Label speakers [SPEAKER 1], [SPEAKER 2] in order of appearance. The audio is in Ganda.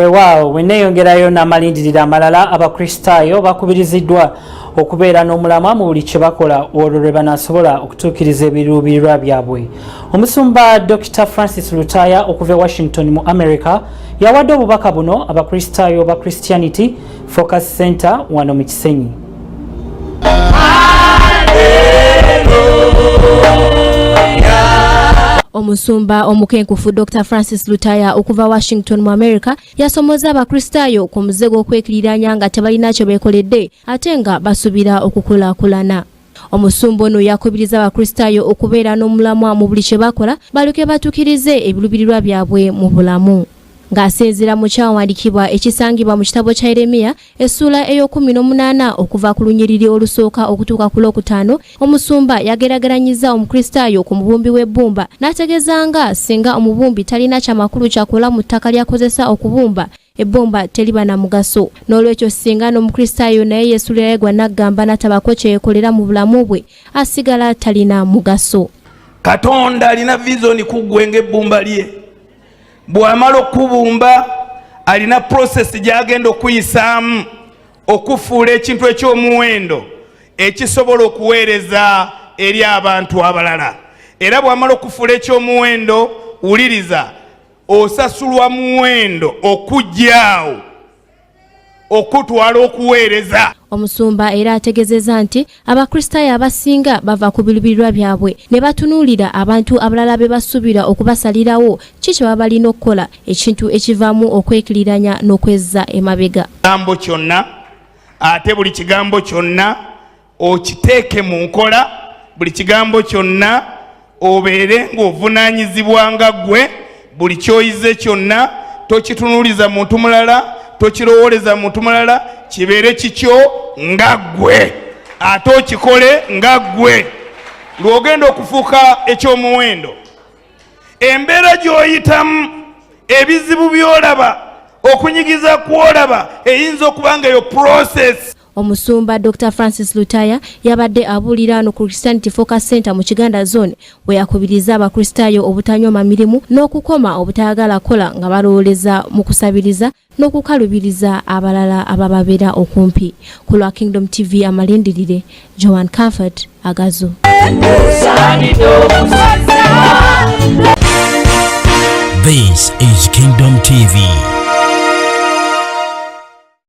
[SPEAKER 1] Weewaawo, bwe neeyongerayo n'amalindirira amalala, Abakristaayo bakubiriziddwa okubeera n'omulamwa mu buli kye bakola, olwo lwe banaasobola okutuukiriza ebiruubirirwa byabwe. Omusumba Dr Francis Lutaaya okuva e Washington mu America yawadde obubaka buno Abakristaayo ba Christianity Focus Center wano mu Kisenyi.
[SPEAKER 2] Omusumba omukenkufu Dr Francis Lutaya okuva Washington mu America yasomoza Abakristaayo ku muze gw'okwekiriranya nga tebalina kye beekoledde ate nga basubira okukulaakulana. Omusumba ono yakubiriza Abakristaayo okubeera n'omulamwa mu buli kye bakola balyoke batuukirize ebiruubirirwa byabwe mu bulamu. Ng'asinziira mu kyawandiikibwa ekisangibwa mu kitabo kya Yeremiya essuula ey'okumi n'omunaana okuva ku lunyiriri olusooka okutuuka ku lwokutaano, omusumba yageraageranyizza Omukristaayo ku mubumbi w'ebbumba n'ategeeza nga singa omubumbi talina kyamakulu kyakola mu ttaka ly'akozesa okubumba, ebbumba teriba na mugaso. N'olwekyo singa n'Omukristaayo naye yeesulirayo gwa naggamba n'atabako kye yeekolera mu bulamu bwe, asigala talina mugaso.
[SPEAKER 3] Katonda alina vizoni ku ggwe ng'ebbumba lye. Bw'amala okubumba, alina process gy'agenda okuyisaamu okufuula ekintu eky'omuwendo ekisobola okuweereza eri abantu abalala. Era bw'amala okufuula eky'omuwendo, wuliriza, osasulwa muwendo okujjaawo okutwala okuweereza.
[SPEAKER 2] Omusumba era ategezeza nti Abakristaayo abasinga bava ku birubirirwa byabwe ne batunuulira abantu abalala be basuubira okubasalirawo ki kye baba balina okukola, ekintu ekivaamu okwekiriranya n'okwezza emabega.
[SPEAKER 3] Kigambo kyonna, ate buli kigambo kyonna okiteeke mu nkola, buli kigambo kyonna obeere ng'ovunaanyizibwa nga ggwe, buli ky'oyize kyonna tokitunuuliza muntu mulala, tokirowooleza muntu mulala, kibeere kikyo nga ggwe, ate okikole nga ggwe lw'ogenda okufuuka eky'omuwendo. Embeera gy'oyitamu, ebizibu by'olaba, okunyigiza kw'olaba, eyinza okuba nga eyo process.
[SPEAKER 2] Omusumba Dr Francis Lutaya yabadde abuulira wano ku Christianity Focus Center mu Kiganda Zone we yakubiriza Abakristaayo obutanyooma mirimu n'okukoma obutayagala kukola nga balowooleza mu kusabiriza n'okukalubiriza abalala abababeera okumpi. Ku lwa Kingdom TV amalindirire, Joan Comfort Agazu.
[SPEAKER 4] This is Kingdom TV.